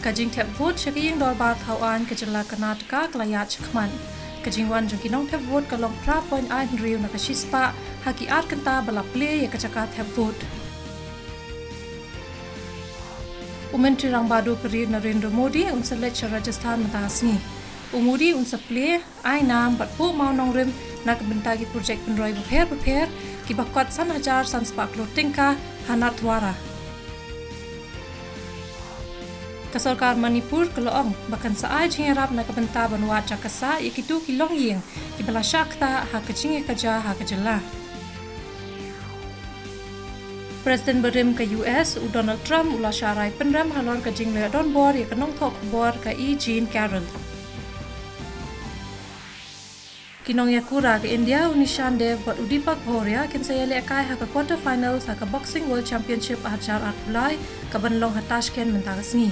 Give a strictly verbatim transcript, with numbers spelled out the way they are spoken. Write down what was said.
Ka jingthep vote sha ka Ïing Dorbar Thaw Aiñ ka jylla Karnataka ka la ïaid shakhmat. Ka jingwan jong ki nongthep vote ka long phra point ar hynriew na ka shispah ha ki ar kynta ba la plie ïa ka jaka thep vote. U Myntri Rangbah Duh ka ri Narendra Modi un sa leit sha Rajasthan mynta ka sngi. U Modi un sa plie, ai nam bad buh mawnongrim na ka bynta ki projek pynroi bapher bapher kiba kot san hajar san spah klur tyngka ha Nathdwara. Ka sorkar Manipur ka la ong ba kan sa ai jingïarap na ka bynta ban wad jaka sah ïa kito ki longïing kiba la shah ktah ha ka jingïakajia ha ka jylla. President barim ka U S u Donald Trump u la shah rai pynrem halor ka jingleh donbor ïa ka nongthoh khubor ka E. Jean Carroll. Ki nongïakura ka India u Nishan Dev bad u Deepak Bhouria kin sa ïalehkai ha ka quarter finals ha ka Boxing World Championship ar hajar arphew lai ka ban long ha Tashkent mynta ka sngi.